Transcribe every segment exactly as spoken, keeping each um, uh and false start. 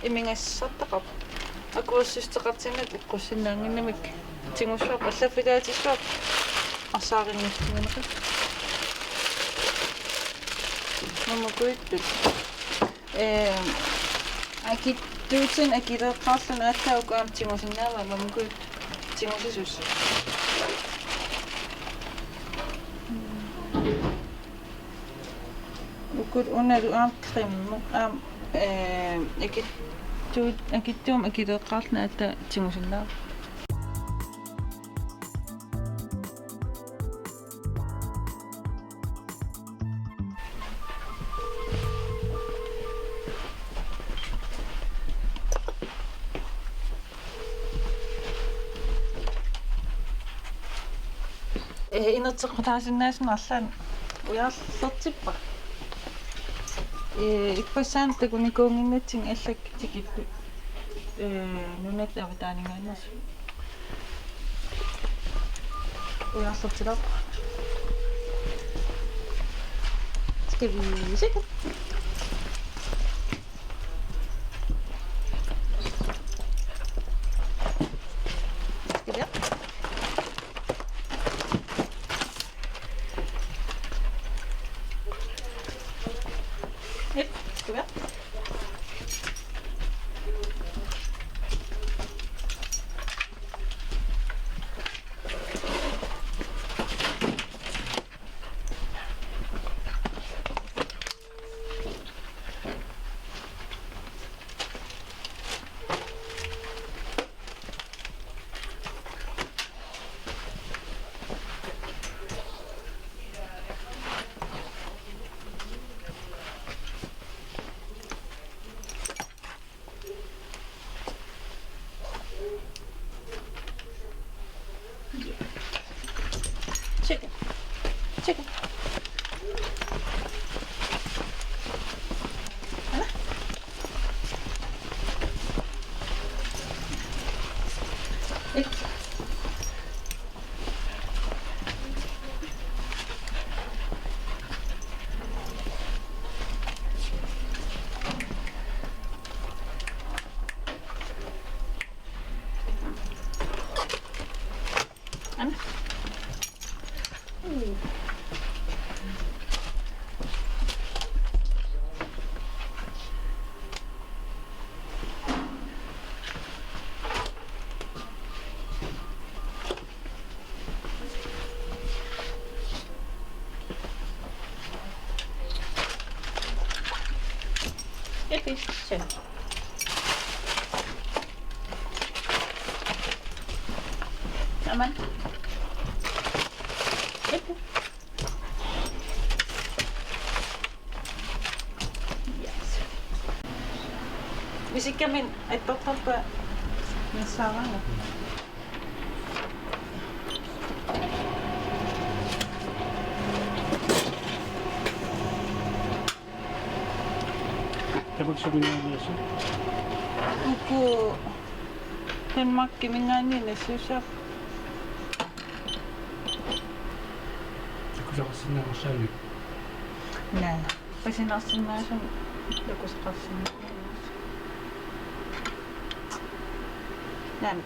Imigassartaqarpoq. Akuersissuteqartinnata ikkussinnaannginnamik. Tigussuarput, allaffilaatissuarput. Arsaarinngissuteqarpoq. Mammakujuttut. Ee, akitsuutit akileeqqaarluni aatsaat uku aamma tigusinnaavaat mammakujuttut tigusisussat. Ukua unalu aamma creme, aamma, ee, akitsuut, akitsuutit akileeqqaarluni aatsaat tigusinnaavaat. Ee, inerteqqutaasinnaasunut arlaannik ujarlertippara. Ee, ippassaani takunikuunnginnatsigit allakkit tikipput. Ee, nunatta avataaninngaanneersut. Ujarlertilaarpara. Skal vi se? Skal vi? Et, skal vi? Chicken. Chicken. Anna. It's Anna. Epi, se. Aman. Epi. Yes. Misikkamik attortarpa nassaaraangat. Tamakku suminngaanniit. Uku Danmarkiminngaanniit nassuussaaq. Takusaqarsinnaavarsi aamma. Naa. Pasinarsinnaasumik takusaqarsinnaavarsi. Naa.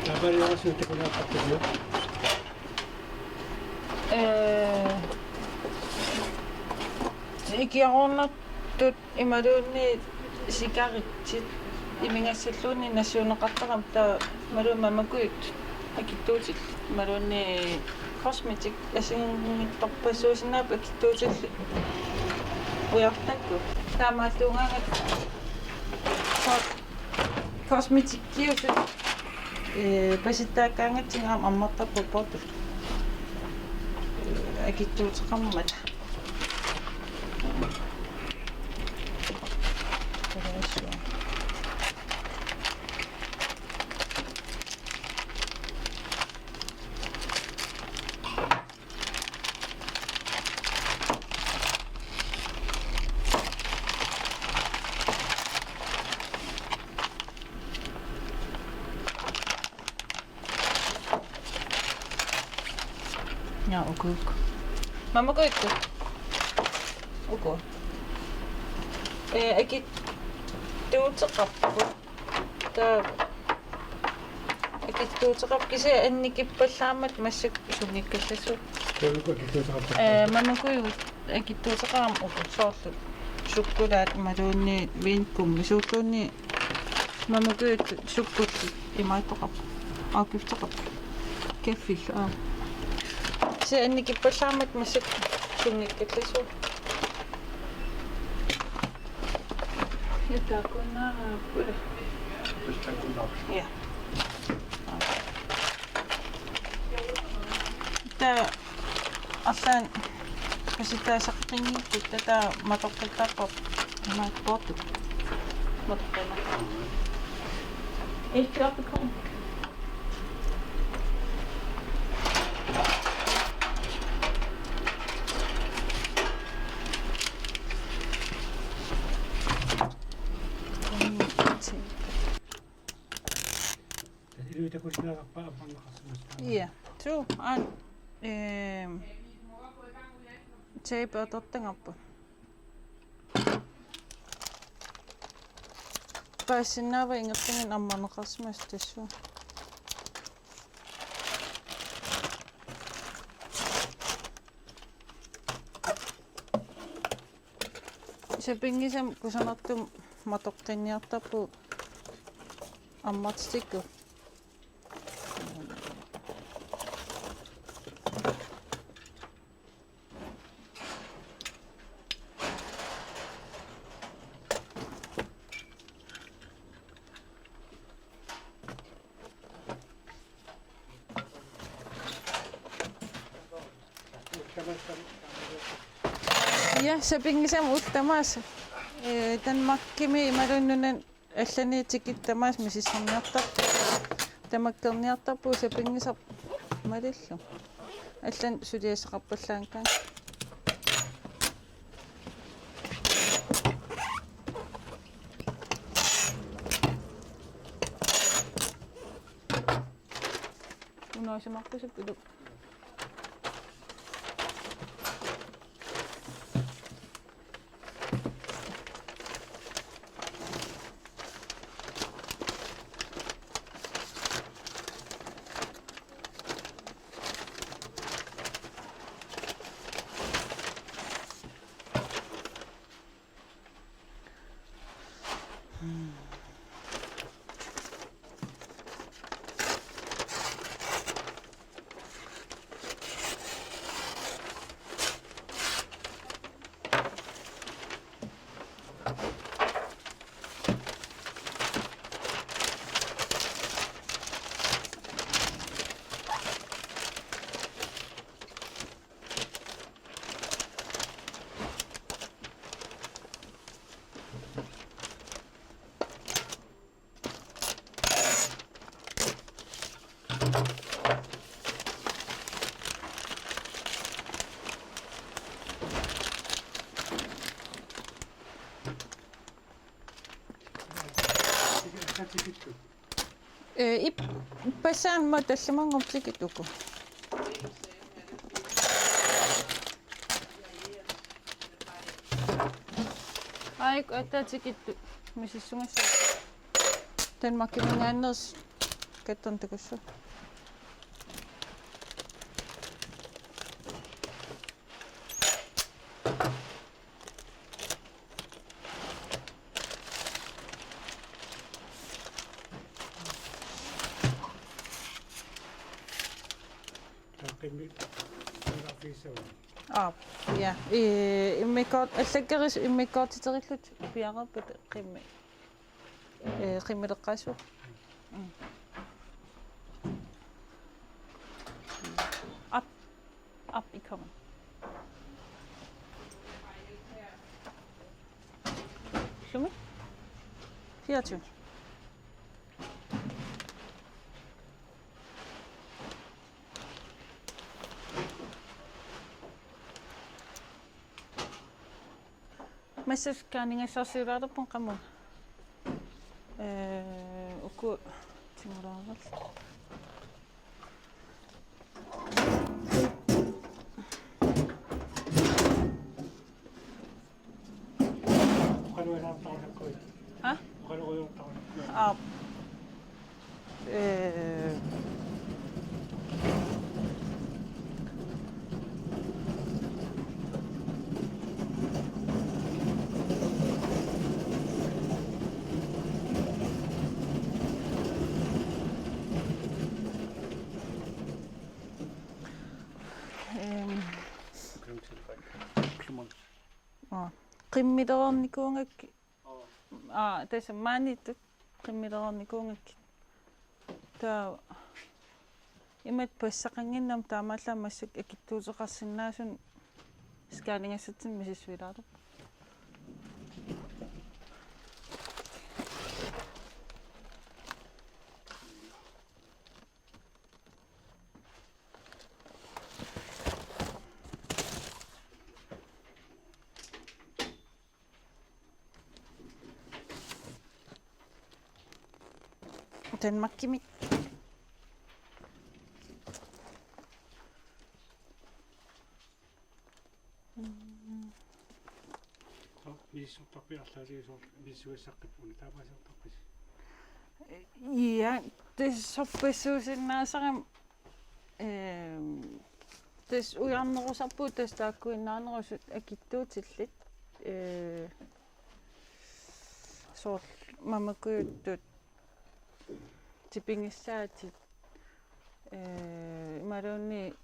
Taava iorasut takuneqartarput. Ee, ikiaroornartut imaluunniit sikaritsit imigassalluunniit nassuunneqartaramik taava imaluunniit mammakujuttut akitsuutillit imaluunniit kosmetik assigiinngitsorpassuusinnaapput akitsuutillit ujartakkut. Taamaattuugaangat so- Kosmetikkiusut, eh, pasittaakkaangatsigit aamma ammartarput poortut. Eh, akitsuuteqarmata. Ja, okay. Mama, gå ut. Okay. Eh, akitsuuteqarpoq. Taava. Akitsuuteqarpoq kisianni annikippallaammat massakkut sunngikkallassuuvoq. Taavalu akitsuuteqarpoq. Eh, mamakuju akitsuuteqarami uku soorlu sukkulaat imaluunniit viingummi suulluunniit mamakuju sukkullu imaattoqarpoq. Afgifteqarpoq. Kaffillu, aa. Kisianni annikippallaammat massakkut sunngikkallassuuvoq. Ja, takunnarput. Ja. Taava arlaannik pasitaaseqqinngikkutta taava matoqqittarpoq imaattoqarpoq. Matoqqinna. Ikke op i korn. Tassa iluitaqarsinnaasarpaa ammarneqarsimasut. Ja, suu, aana, ehm, tape atortagarput. Paasisinnaavara ingerlaannaq ammarneqarsimasut tassunga. Sapinngisamik kusanartumik matoqqinniartarpugut ammartitikkukkit. Ja, sapinngisamik ullut tamaasa. Eh, Danmarkimi imaluunniit nunani allani tikittut tamaasa misissorniartarput. Tamakkerniartarpugut sapinngisaq malillugu. Allanut suliassaqarpallaanngikkaanni. Unaasimarpasippilu. Ee, ip-, ippassaq aamma tallimanngortikitut uku. Aajuku aatsaat tikittut misissugassat. Danmarkiminngaanneersut kattorneq takussuu. Taqqimmi taqqissavat. Aap, ja. Ee, immikkoort-, allakkerisut immikkoortiterillutik piareerpata qimmit. Øh, qimmileqqaassuuq. Mm. Op. Op i kommer. Sumi? Fireogtyve. Massakkut scanningassarsiulaartarpunga qamuuna. Ee, uku tingulaarallu. Oqalualaartarusakkuit. Ha? Oqalualaartarusakkuit. Aap. Ee. Øhm. Aa, qimmilereernikuugakkit. Aa, tassa maaniittut qimmilereernikuugakkit. Taava imatut passaqannginnama taamaallaat massakkut akitsuuteqarsinnaasunik scanningassatsinnik misissuilaartarpoq. Danmarkimi. Nå, misissortarpit arlaatigut soorlu misissugassaqqippugut, taamaasiortarpisi? Ja, tassa sorpassuusinnaasarami, ehm, tassa ujarnerusarpugut tassa taakkuinnaanerusut akitsuutillit. Ee, soorlu mamakkujuttut tipigissaatit, ee, imaluunniit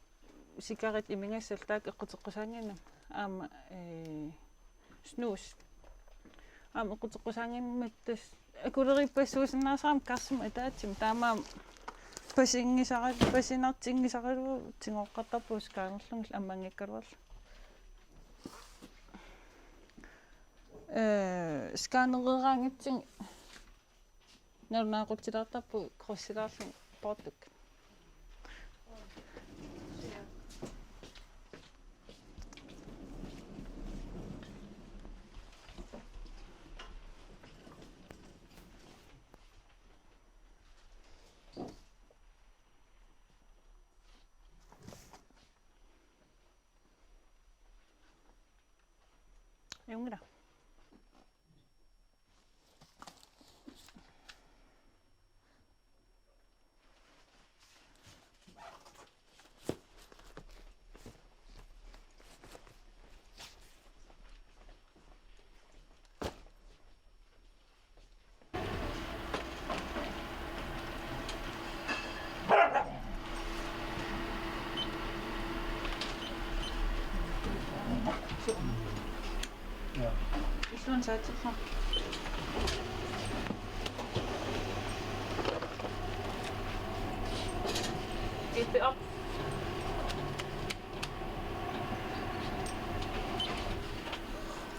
cigaret imigassallu taakku eqquteqqusaannginnami. Aamma, ee, snus. Aamma eqquteqqusaannginnami tassa akuleripassuusinnaasarami karsimut ataatsimut. Taamaammat pasinngisara-, pasinartinngisaralugu tigooqqattarpugut scannerlugillu ammanngikkaluarlugit. Ee, scannereeraangatsigu nalunaaqutsilaartarpugut krydseraarlugit poortukkat. Ajunngilaq. Illuun saatserra. Tippi op.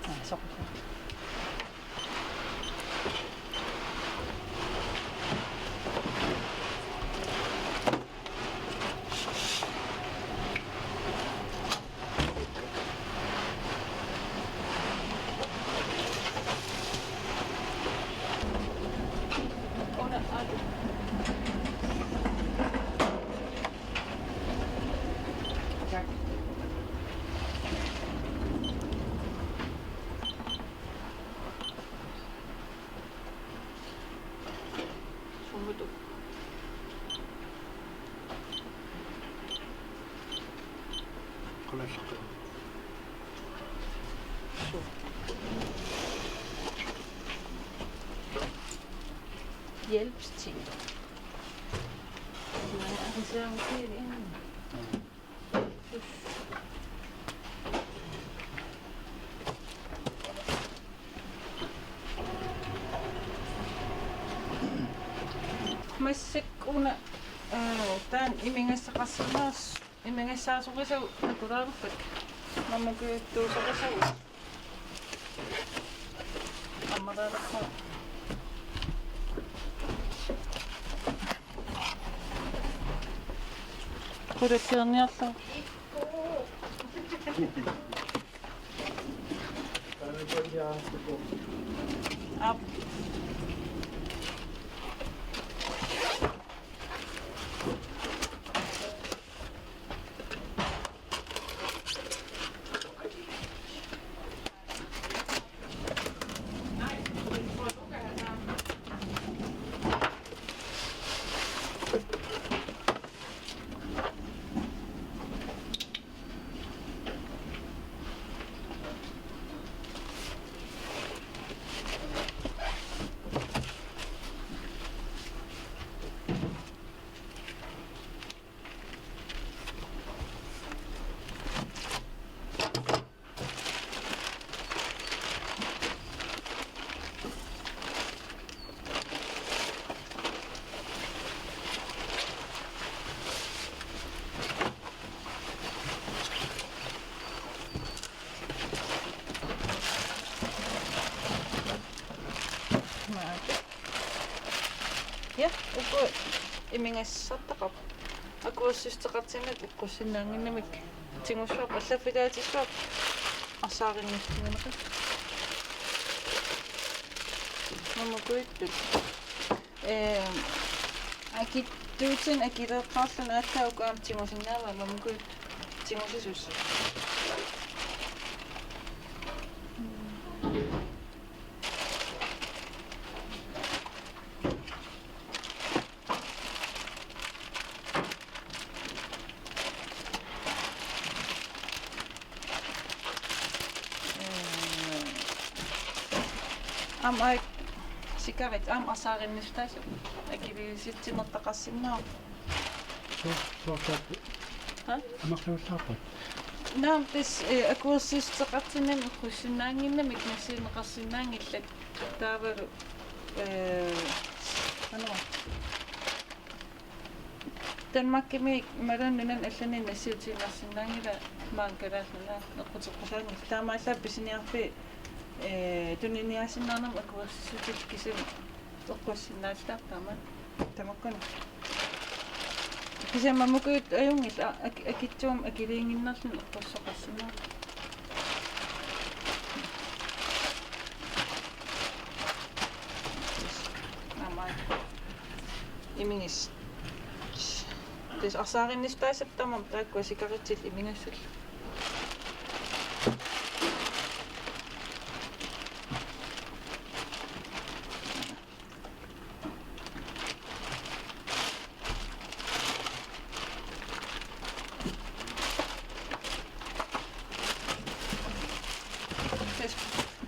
Aa, soqu. Sumutut. Qanallaqi. Su. Hjælpsting. Mange arrangementer. Mm. Massakkut una, eh, taanna imigassaqarsinnaasoq, imigassaasorisavut takulaarpakka. Mamakujuttuusorisavut. Ammaraalakku. Qulakkeerniarlugu. Aap. Ja, uku imigassartaqarput. Akuersissuteqartinnata uqqussinnaannginnamik tigussuarput, allaffilaatissuarput arsaarinnissutigineqarpoq. Mamakujuttuut. Ehm, akitsuutinik akileeqqaarluni aatsaat uku aamma tigusinnaavaat, mamakujuttuut tigusisussat. Aamma aak-, sikarit aamma arsaarinnissutaasut akiliisitsinertaqarsinnaavoq. Suu-, suusaat. Ha? Amerlasoortarput. Naamik, tassa, eh, akuersissuteqartinnata uqqussinnaannginnamik nassiunneqarsinnaanngillat. Taavalu, eh, qanoq. Danmarkimi imaluunniit nunani allani nassiutiinnarsinnaanngilaq, maanga Kalaallit Nunaanni eqquteqqusaanngillat. Taamaallaat pisiniarfiit, eh, tuniniaasinnaanera akuersissutillu, kisianni eqqussinnaallattaarmat tamakkuninnga. Kisianni mamakujuttuut ajunngillat, a-, ak-, akitsuumik akiliinnginnarluni eqqussoqarsinnaavoq. Aamma imigassat. Tassa arsaarinnissutaassapput tamarmik taakkua sikaritsillu imigassallu.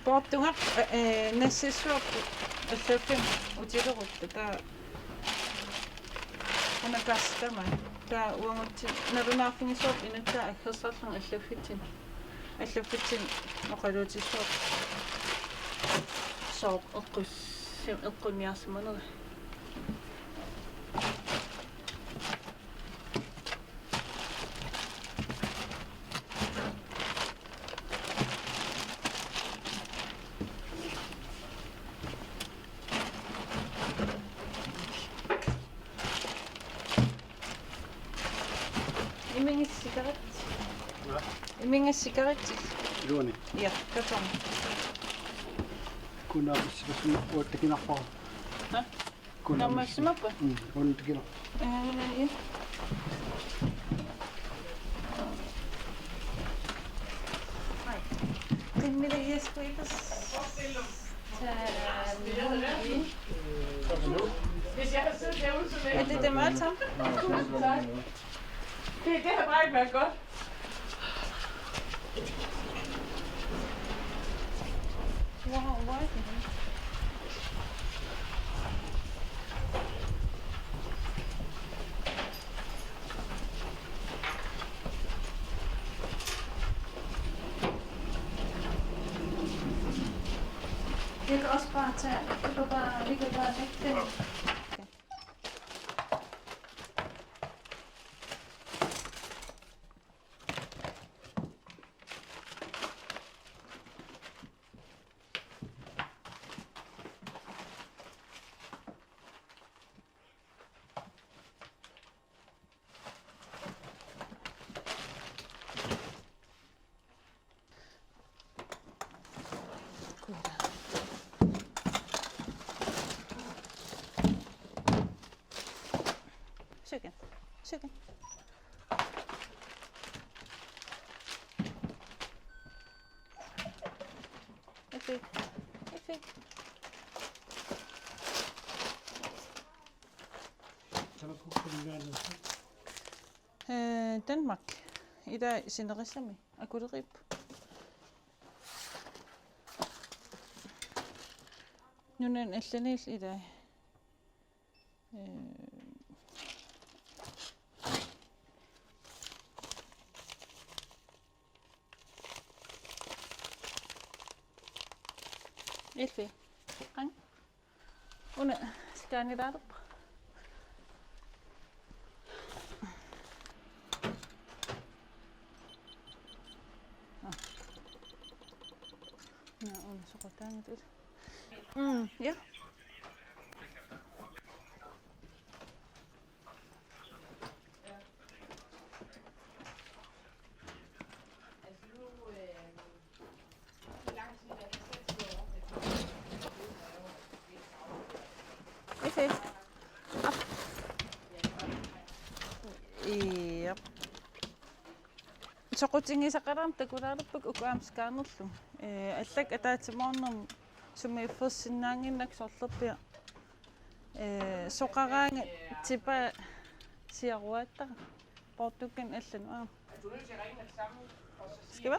Poortunga, eh, nassissuarput allaffimmut utilerutta, taava una kassitama. Taava uagutsinnut nalunaarfigisoq inuttaa aggersarlunga allaffitsinni. Allaffitsinni oqaluutissuarput. Sooq eqqus-, eqqunniarsimanera. Imigassat sikaritsit. Hva? Imigassat sikaritsit. Iluani? Ja, katong. Kuna sikasun uattakinarpara. Hva? Kuna naammassimapput? Mm, uattakinarpara. Eh, ja. Hej. Qimmiligiasquilus. Er det dem alle sammen? Det, det har bare ikke været godt. Wow, hvor er det? Jeg kan også bare tage, du kan bare, vi kan bare lægge den. Okay. Søg igen. Søg igen. Effekt. Effekt. Kan du putte den der ned? Øh, Danmark. I dag sinderissami. Akulerip. Nunani allaniillu i dag. Øh. Ilfi. Qang. Una scannerarpa. Ah. Una, una soqutaanngitsoq. Mm, ja. Isi. Ap. Iap. Soqutigisaqalaarama takulaalerpakka uku aamma scannerlugit. Ee, allaat ataatsimoornermi sumiiffiussinnaannginnakku sorlerpiaq. Ee, soqaraangat tipaa siaruaattara. Poortukkanik allanut aamma. Skal vi?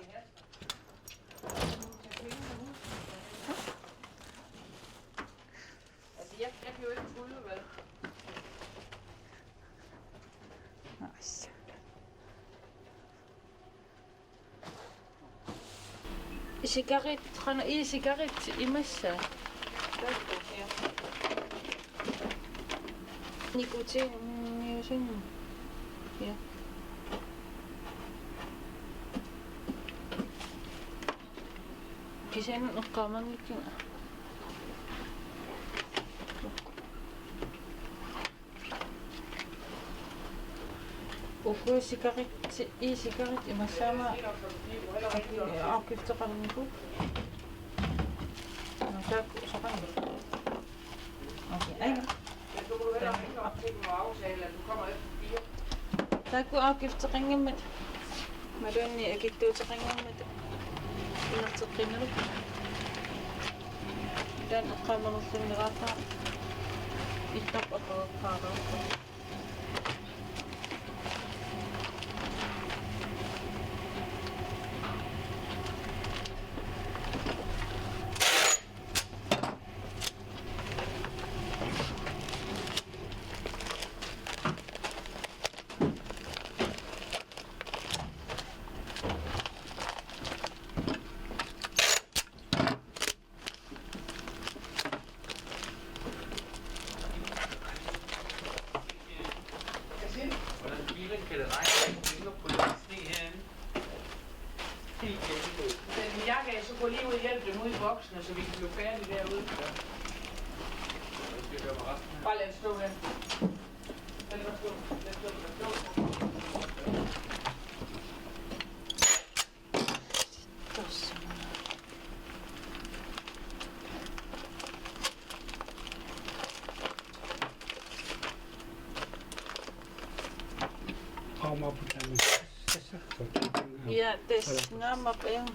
Altså, jeg, jeg kan jo ikke bryde, vel? Nice. Cigaret, qanoq, ii, cigaret imassa. Ja. Nikotiiniusunga. Ja. Kisianni eqqaamanngikkiga. Uku cigaret, ii, cigaret imassaammat afgifteqarnikuupput. Nå, taakku soqarami. Okay, aja. Taakku afgifteqanngimmat, imaluunniit akitsuuteqanngimmat inerteqqinnalerput. Taanna eqqaamanerlunniaraattaa ittarput apereqqaarlugu. Hvordan bilen kan det regne, at den på den sne herinde? Helt galt. Den jakke, så gå lige ud og hjælp dem ud i boksene, så vi kan blive færdige derude. Bare lad den stå her. Lad den stå. Lad den stå. Lad den stå. Tuossa. Aamma puttaami. Tassa. Ja, tassa. Voilà. Naamma, ja.